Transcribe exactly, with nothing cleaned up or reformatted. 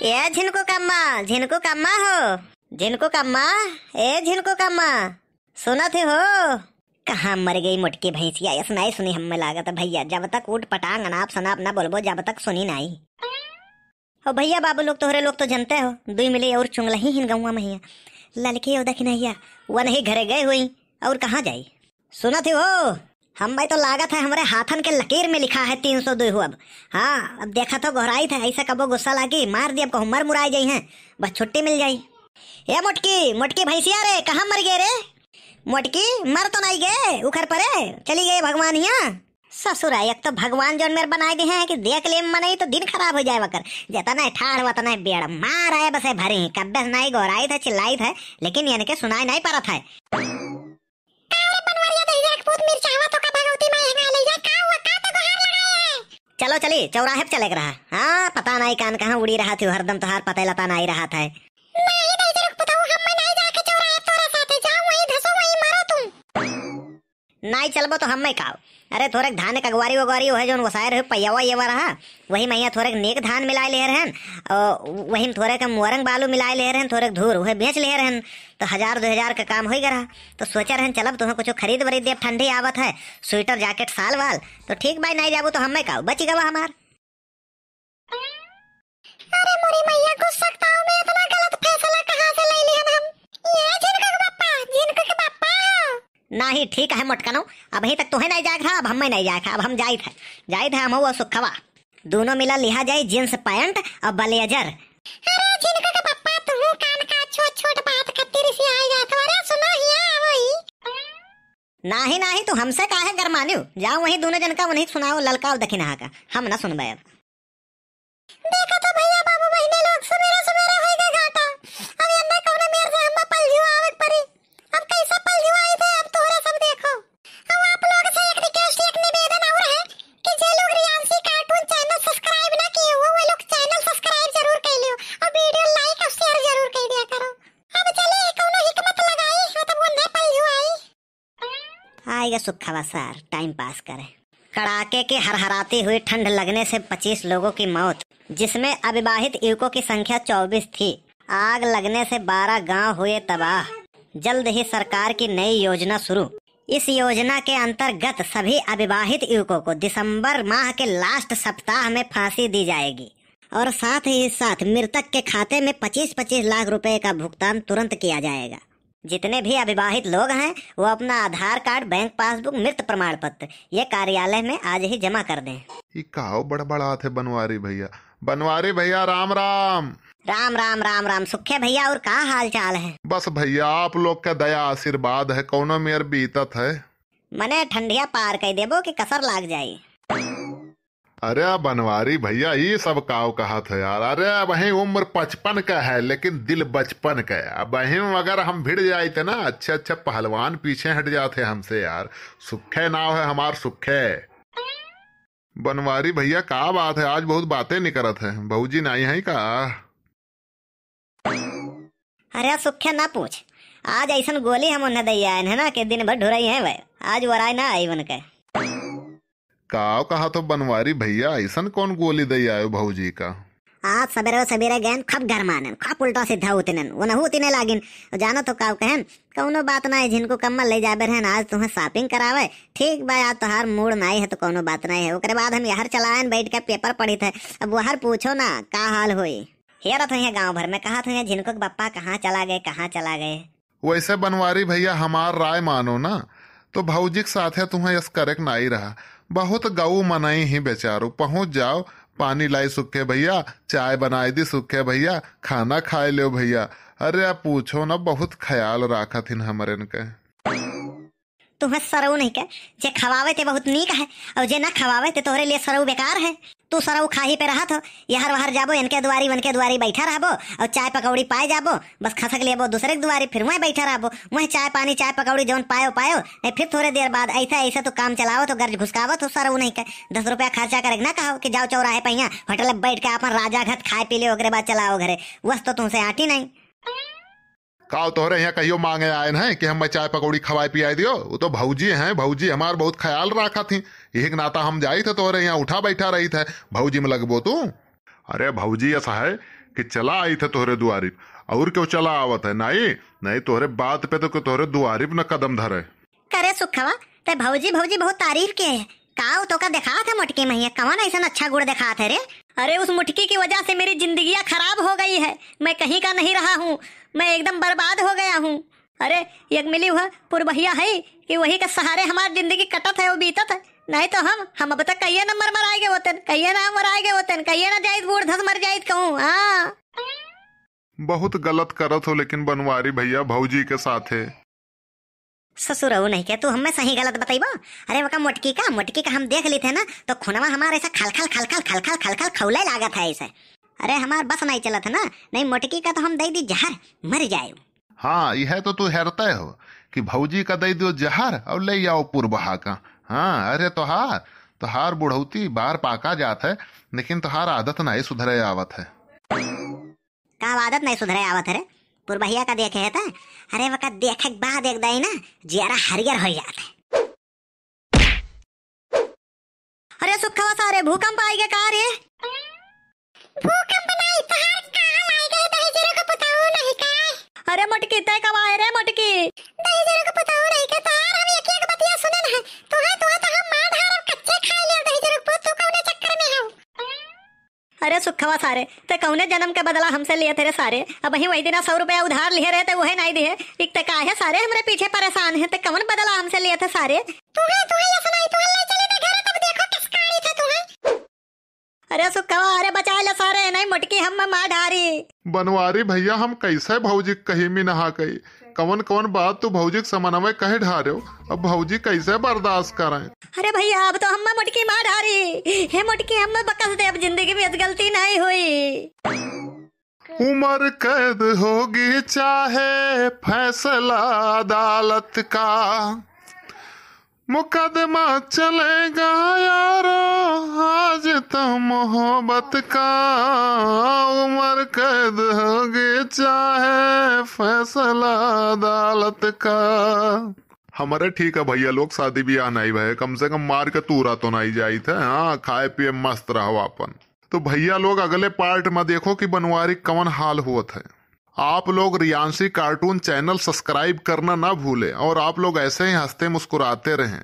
ए झिनकू कम्मा, झिनकू कम्मा हो, झिनकू कम्मा, ए झिनकू कम्मा, सुनत ही हो? कहाँ मर गई मोटकी भैंसिया? यस नाई सुनी हम्मे लागत है भैया, जब तक ऊट पटांग अनाप शनाप ना बोलबो, जब तक सुनी नाई। हो भैया बाबू लोग, तोहरे लोग तो जनते हो, दुई मिले और चुंगलही हिन गौवा महिया। ललकी और दखिनहिया, वनही घरे गए हुई, और कहाँ जाई? सुनत ही हो, हम्मे तो लागत है हमरे हाथन के लकीर में लिखा है तीन सौ दुई हो अब। हाँ, अब देखा तो गोहराइत है, ऐसा कबो गुस्सा लागी, मार दिया, कहूँ मर मुराई जाई हैं, बस छुट्टी मिल जाई। ए मोटकी, मोटकी भैंसिया रे, कहाँ मर गए रे? मोटकी, मर तो नाई गए, उखर परे, चली गए भगवान हिया। ससुरा, एक तो भगवान जौन मेर बनाए दे हैं कि देख ले मनई तो दिन खराब हो जाए वकर। जेतना ठाढ़ वतना बेड़ मार आए बसे भरी, कब्बे से नाई गोहराइत है, चिल्लाइत है, लेकिन इनके सुनाई नाई परत है। का रे बनवरिया दहिजरा के पूत, मिर्चावा तो का भगवती माई हेंगा ले जा, का हुआ, का तो गोहार लगाए है? चलो चली, चौराहे पे चले के रहा। हाँ, पता नाई कान कहाँ उड़ी रहा थी, हरदम तोहार पते लता नाई रहा था। नाई दहिजरा के पुतऊ, हम्मे नाई जाके चौराहे तोरे साथे, जाओ वहीं धसो वहीं मरो तुम। नाई चलबो तो हम्मे काव। अरे थोरेक धान के अगवारी वगवारी ओहे जौन वसाए रहे, पइयावा येवा रहा, वही महिया थोरेक नेक धान मिलाए लेहे रहन, और वही में थोरेक मोरंग बालू मिलाए लेहे रहन, थोरेक धूर, ओहे बेच लेहे रहन, तो हजार दो हजार का काम होई गया रहा। तो सोचे रहन चलब तुहें कुछ खरीद वरीद देब, ठंडी आवत है, स्वेटर जैकेट साल वाल, तो ठीक बाई, नाई जाबू तो हम्मे काव, बची गवा हमार। अरे मोरी मैया, गुस्सकताओ में इतना गलत फैसला कहाँ से ले लिहन हम? ये झिनकू के पप्पा, झिनकू के पप्पा। नाही, ठीक है मोटकनो, अबहीं तक तोहे नाई जाए के रहा, अब हम्मे नाई जाए के रहा, अब हम जाइत है, जाइत है हम हुआ सुखवा। दोनों मिला लिहा जाए जींस पैंट और ब्लेजर। अरे झिनकू के पप्पा, तू कान का छोट छोट बात खातिर से आए जात हो। अरे सुनो हिया, आवो ही। नाही, नाही, तू हमसे काहे गरमान्यू? जाओ वहीं दोनों जन का, उन्हीं सुनाओ, ललका और दखिनहा का, हम ना सुनबे अब। देखा तो भैया बाबू बहिने लोग, सबेरे सबेरे होई गए घाटा। अब एन्ने कौनो मेर से हम्मे पलझुआवे के परी। अब कैसे पलझुआई थे, अब तोहरे सब देखो। अब आप लोग से एक request, एक निवेदन और है कि जे लोग रियांशी cartoon channel subscribe ना किए हो, वो लोग channel subscribe जरूर कर लियो और video like और share जरूर कर दिया करो। अब चले कौनो हिकमत लगाई, हो तब उन्हें पलझुआई। आएगा सुखवा सार, time pass करे। कड़ाके की हरहराती हुई ठंड लगने से पच्चीस लोगों की मौत, जिसमें अविवाहित युवकों की संख्या चौबीस थी। आग लगने से बारह गांव हुए तबाह। जल्द ही सरकार की नई योजना शुरू। इस योजना के अंतर्गत सभी अविवाहित युवकों को दिसंबर माह के last सप्ताह में फांसी दी जाएगी और साथ ही साथ मृतक के खाते में पच्चीस पच्चीस लाख रुपए का भुगतान तुरंत किया जाएगा। जितने भी अविवाहित लोग हैं, वो अपना आधार कार्ड, बैंक पासबुक, मृत प्रमाण पत्र ये कार्यालय में आज ही जमा कर दें। ई काव बड़बड़ात है बनवारी भैया? बनवारी भैया, राम राम। राम राम, राम राम। सुखे भैया, और का हाल चाल है? बस भैया, आप लोग का दया आशीर्वाद है, कौनो मेर बीतत है। मने ठंडिया पार कर देबो कि कसर लाग जाई? अरे बनवारी भैया, ई सब काव कहत है यार? अरे अबहीं उम्र पचपन का है, लेकिन दिल बचपन का है। अबहीं अगर हम भिड़ जाइत ना अच्छे अच्छे पहलवान, पीछे हट जात है हमसे यार। सुखे नाव है हमार, सुखे। बनवारी भैया, का बात है, आज बहुत बातें निकरत है, भौजी नाई है का? अरे सुखे ना पूछ, आज ऐसन गोली हम उन्हें दे आए हैं ना कि दिन भर ढुरई हैं वह, आज वराई ना आई उनके। काव कहा तो बनवारी भैया, ऐसन कौन गोली दे आयो भौजी का? आज सबेरे सबेरे गएन, खूब गरमानन, खूब उल्टा सीधा उतनन, उनहु उतने लागिन। जानो तो काव कहन, कौनो बात ना है, झिनकू कम्मा ले जाबे रहन आज तुम्हें shopping करावे। ठीक बा, आज तोहार mood नाई है तो कौनो बात नाई है। ओकरे बाद हम यहर चलायन बैठ के paper पढ़ित है। अब वहर पूछो ना का हाल होई। हेरत हुई है गांव भर में, कहत हुई है झिनकू के बप्पा कहाँ चला गए, कहाँ चला गए। वैसे बनवारी भैया, हमार राय मानो ना, तो भौजी के साथे तुहें यस करे के नाई रहा। बहुत गऊ मनई ही बेचारू, पहुँच जाओ, पानी लाई सुखे भैया, चाय बनाई दी सुखे भैया, खाना खाए लो भैया। अरे आप पूछो ना, बहुत ख्याल राखत हिन हमरे इनके। तुहें सरऊ नहीं के, जे खवावे ते बहुत नीक है, और जे ना खवावे ते तोहरे लिए सरऊ बेकार है। तू सरऊ खाही पे रहत हो, यहर वहर जाबो, इनके दुआरी वनके दुआरी बैठा रहबो, और चाय पकौड़ी पाए जाबो, बस खसक लेबो दूसरे के दुआरी, फिर वहीं बैठा रहबो, वहीं चाय पानी, चाय पकौड़ी जौन पायो पायो, नहीं फिर थोड़े देर बाद ऐसा ऐसा तो काम चलावत हो, गर्ज घुसकावत हो सरऊ नहीं के। दस रुपया खर्चा करे के ना कहो कि जाओ चौराहे पे यहाँ होटल पे बैठ के अपन राजा घत खाए पी ले, ओकरे बाद चलाओ घरे, वस तो तुमसे आटी नहीं। काव तोहरे यहाँ कहियो मांगे आए हैं कि हमें चाय पकौड़ी खवाए पियाए दियो? वो तो भौजी हैं, भौजी हमार बहुत ख्याल राखत ही। यही के नाता हम जाइत है तोहरे यहाँ उठा बैठा रहित है, भौजी में लगबो तू। अरे भौजी ऐसा है कि चला आइत है तोहरे दुआरी, और क्यों चला आवत है? नहीं, नहीं, तोहरे बात पे तो क्यों तोहरे दुआरी पे न कदम धरे। करे सुखवा, ते भौजी भौजी बहुत तारीफ के है। का उ तोका देखात है मोटकी मइया, कवन अइसन अच्छा गुण देखात है रे? अरे उस मुटकी की वजह से मेरी जिंदगियां खराब हो गई है, मैं कहीं का नहीं रहा हूँ, मैं एकदम बर्बाद हो गया हूँ। अरे एक मिली हुआ पुरबहिया है कि वही के सहारे हमार जिंदगी कटत है, वो बीतत है, नहीं तो हम हम अब तक कहिए न मर मराए गए होते, कहिए ना मराए गए होते, कहिए ना जाइत बूढ़ धस मर जाइत कहूँ। हाँ। बहुत गलत करत हो लेकिन बनवारी भइया भौजी के साथे। ससुरऊ नहीं के, तू हमें सही गलत बतइबो? अरे वका मोटकी का, मोटकी का हम देख लेते हैं ना, तो खुनवा हमारे ऐसा खलखल खलखल खलखल खलखल खौले लागत है ऐसे। अरे हमार बस नहीं चलत है ना, नहीं मोटकी का तो हम दे दी जहर, मर जाए। हाँ, यह तो तू हेरते हो कि भौजी का दे दियो जहर और ले आओ पुरबहा का। हाँ, अरे तोहार, तोहार बुढ़ौती बार पाका जात है, लेकिन तोहार आदत नहीं सुधरे आवत है। का आदत नहीं सुधरे आवत है रे? पुरबहिया का देखे है त? अरे वका देखे के बाद एक दाई ना जियारा हरियर हो जात है। अरे सुखवा सारे, भूकंप आइगे का रे? भूकंप नहीं, तहार काल आइगे, दहिजरो के पुताऊ नहीं का? अरे मोटकी, तै कब आए रे मोटकी? दहिजरो के पुताऊ नहीं के, तहार हम एक एक बतिया सुनन है। तुहे, तुहे तो हम मार धारब, कच्चे खाए लेब दहिजरो के पुत, तू कौने चक्कर में हो? अरे सुखवा सारे, ते कौने जन्म के बदला हमसे लिए थे रे सारे? अबहीं वही दिना सौ रुपया उधार लिए रहे, ते वहे नाई दिए। एक ते काहे सारे हमरे पीछे परेशान है, ते कौन बदला हमसे लिए थे सारे? तुहे, तुहे ये सुनाई, तुहे ले चली ना घर, तब देखो किस काड़ी थे तुहे। अरे सुखवा, अरे बचा ले सारे, नहीं मोटकी हम मार डारी। बनवारी भइया, हम कैसे भौजी कहीं में नहा गई? कवन कवन बात तू भौजी के समनवे कहे ढारेव, अब भौजी कैसे बर्दाश्त करें? अरे भइया, अब तो हम्मा मोटकी मार डारी। हे मोटकी, हम्मा बकस दे, अब जिंदगी में गलती नहीं हुई। उम्र कैद होगी चाहे फैसला अदालत का, मुकदमा चलेगा यारो आज तो मोहब्बत का, उम्र कैद होगी चाहे फैसला अदालत का। हमरे ठीक है भइया लोग, शादी ब्याह नहीं भए, कम से कम मार के तूरा तो नहीं जाइत है। हाँ, खाए पिए मस्त रहो आपन। तो भइया लोग अगले part में देखो कि बनवारी कवन हाल हुअत है। आप लोग रियांशी cartoon channel subscribe करना ना भूले और आप लोग ऐसे ही हंसते मुस्कुराते रहें।